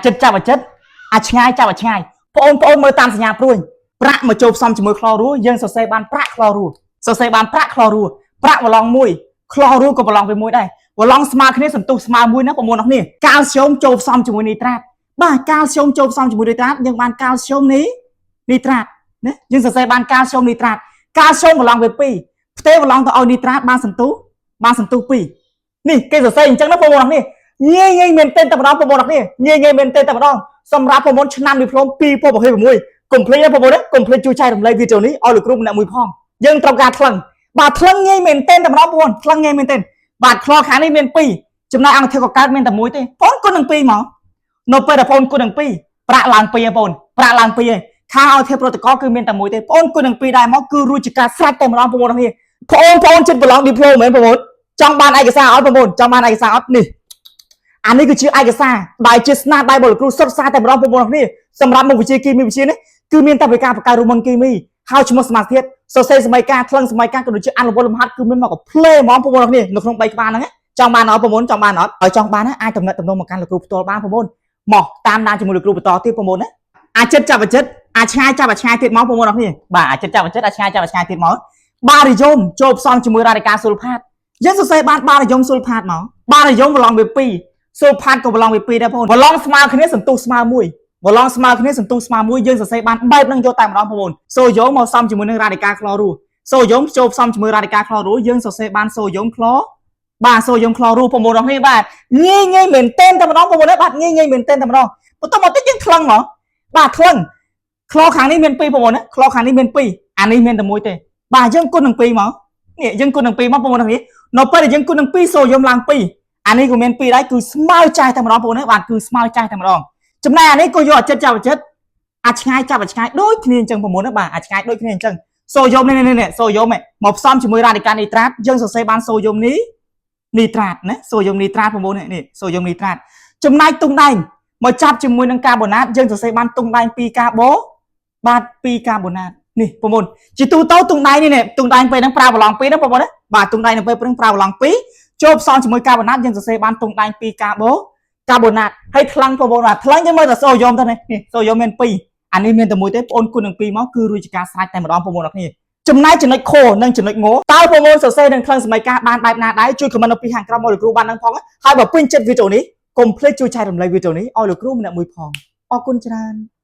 ចិត្តចាប់អាចិត្តអាឆ្ងាយចាប់អាឆ្ងាយបងប្អូនមើលតាមសញ្ញាព្រួយប្រាក់មកចូលផ្សំជាមួយក្លរੂយើងសរសេរបានប្រាក់ក្លរੂសរសេរបានប្រាក់ក្លរੂប្រាក់វឡងមួយក្លរូក៏ប្រឡងវាមួយដែរវឡងស្មើគ្នាសន្ទុះស្មើមួយណាបងប្អូនអរគ្នាកាល់ស្យូមចូលផ្សំជាមួយនីត្រាតបាទកាល់ស្យូមចូលផ្សំជាមួយនីត្រាតយើងបានកាល់ស្យូមនេះនីត្រាតណាយើងសរសេរបានកាល់ស្យូមនីត្រាតកាល់ស្យូមប្រឡងវា2ផ្ទេវឡងទៅឲ្យនីត្រាតបានសន្ទុះបានសន្ទុះ2នេះគេសរសេរអញ្ចឹងណាបងប្អូនអរគ្នាងាយងាយមែនទែនតែម្ដងបងប្អូនអរគ្នាងាយងាយមែនទែនតែម្ដងសម្រាប់បងប្អូនឆ្នាំឌីប្លូម2026កុំភ្លេចណាបងប្អូនណាកុំភ្លេចជួយចែករំលែកវីដេអូនេះឲ្យលោកគ្រូម្នាក់មួយផងយើងត្រូវការថ្លឹងបាទថ្លឹងងាយមែនទែនតែម្ដងបងប្អូនថ្លឹងងាយមែនទែនបាទខ្លោខាងនេះមាន2ចំណែកអង្គធិកកើតមានតែមួយទេបងគុណនឹង2មកនៅពេលដែលបងគុណនឹង2ប្រាក់ឡើង2ហ៎បងប្រាក់ឡើង2ហ៎ខាងអង្គធិប្រតិកគឺមានតែមួយទេបងគុណនឹង2ដែរមកគឺរួចជាការស្រេចតែម្ដងបងប្អូនគ្នាបងប្អូនចិត្តប្រឡងឌីប្លូមមែនបងប្អូនចង់បានឯកសារអត់បងប្អូនចង់បានឯកសារអត់នេះអានេះគឺជាឯកសារដែលជាស្នាដៃរបស់លោកគ្រូសុទ្ធសាធតែម្ដងបងប្អូនគ្នាសម្រាប់មុខវិជ្ជាគីមីវិទ្យានេះគឺមានតែវិការបង្កើតរូបមន្តគីមីហើយឈ្មោះសមាសធាតុសរសេរសម័យកាលថ្លឹងសម័យកាលក៏ដូចជាអនុវត្តលំហាត់គឺមានមកក៏ផ្លេហ្មងបងប្អូនគ្នានៅក្នុង3ក្បាលហ្នឹងចង់បានអត់បងប្អូនចង់បានអត់ឲ្យចង់បានណាអាចតំណែងតំណងមកកាន់លោកគ្រូផ្ទាល់បានបងប្អូនមកតាមដានជាមួយលោកគ្រូបន្តទៀតបងប្អូនណាអាចិត្តចាប់អាចិត្តអាឆ្ងាយចាប់អាឆ្ងាយទៀតមកបងប្អូនគ្នាបាទអាចិត្តចាប់អាចិត្តអាឆ្ងាយចាប់អាឆ្ងាយទៀតមកបារីយ៉ូមចូលផ្សំជាមួយរ៉ាឌីកាស៊ុលផាតយើងសរសេរបានបារីយ៉ូមស៊ុលផាតមកបារីយ៉ូមប្រឡងវា2ស៊ុលផាតក៏ប្រឡងវា2ដែរបងប្អូនប្រឡងស្មើគ្នាសន្ទុះស្មើមួយប្រឡងស្មើគ្នាសន្ទុះស្មើមួយយើងសរសេរបានបែបហ្នឹងយកតែម្ដងបងប្អូនសូយ៉ូមមកផ្សំជាមួយនឹងរ៉ាឌីកាក្លរូសូយ៉ូមចូលផ្សំជាមួយរ៉ាឌីកាក្លរូយើងសរសេរបានសូយ៉ូមក្លបាទសូយ៉ូមក្លរូបងប្អូនគ្នាបាទងាយងាយមែនទែនតែម្ដងបងប្អូនបាទងាយងាយមែនទែនតែម្ដងបន្តមកទៀតយើងថ្លឹងមកបាទថ្លឹងក្លខាងនេះមាន2បងប្អូនណាក្លខាងនេះមាន2អានេះមានតែមួយទេបាទយើងគុណនឹង2មកនេះយើងគុណនឹង2មកបងប្អូនគ្នានៅពេលដែលយើងគុណនឹង2សូយ៉ូមឡើង2អានេះក៏មាន2ដែរគឺស្មើចាស់តែម្ដងបងប្អូនណាបាទគឺស្មើចាស់តែម្ដងចំណែកអានេះក៏យកអាចិត្តចាប់អាចិត្តអាឆ្ងាយចាប់អាឆ្ងាយដូចគ្នាអញ្ចឹងបងប្អូនណាបាទអាឆ្ងាយដូចគ្នាអញ្ចឹងសូយ៉ូមនេះនេះនេះសូយ៉ូមមកផ្សំជាមួយរ៉ាឌីកាល់នីត្រាតយើងសរសេរបានសូយ៉ូមនេះនីត្រាតណាសូយ៉ូមនីត្រាតបងប្អូននេះសូយ៉ូមនីត្រាតចំណែកទុងដែងមកចាប់ជាមួយនឹងកាបូណាតយើងសរសេរបានទុងដែង2កាបូបាទ2កាបូណាតនេះបងប្អូនជាទូទៅទុងដែងនេះទុងដែងពេលហ្នឹងប្រើប្រឡង2ហ្នឹងបងប្អូនណាបាទទុងដែងនៅពេលហ្នឹងប្រើប្រឡង2ចូលផ្សំជាមួយកាបូណាតយើងសរសេរបានទុងដែង2កាបូណាតហើយថ្លឹងបងប្អូនបាទថ្លឹងយើងមើលតែសូយ៉ូមទៅនេះសូយ៉ូមមាន2អានេះមានតែមួយទេបងប្អូនគុណនឹង2មកគឺរួចជាការស្រេចតែម្ដងបងប្អូនអរគ្នាចំណែកចំណុចខនិងចំណុចងតើបងប្អូនសរសេរនឹងថ្លឹងសម័យកាលបានបែបណាដែរជួយ comment នៅពីខាងក្រោមមកលោកគ្រូបាននឹងផងហើយបើពេញចិត្តវីដេអូនេះកុំភ្លេចជួយចែករំលែកវីដេអូនេះឲ្យលោកគ្រូម្នាក់មួយផងអរគុណច្រើន។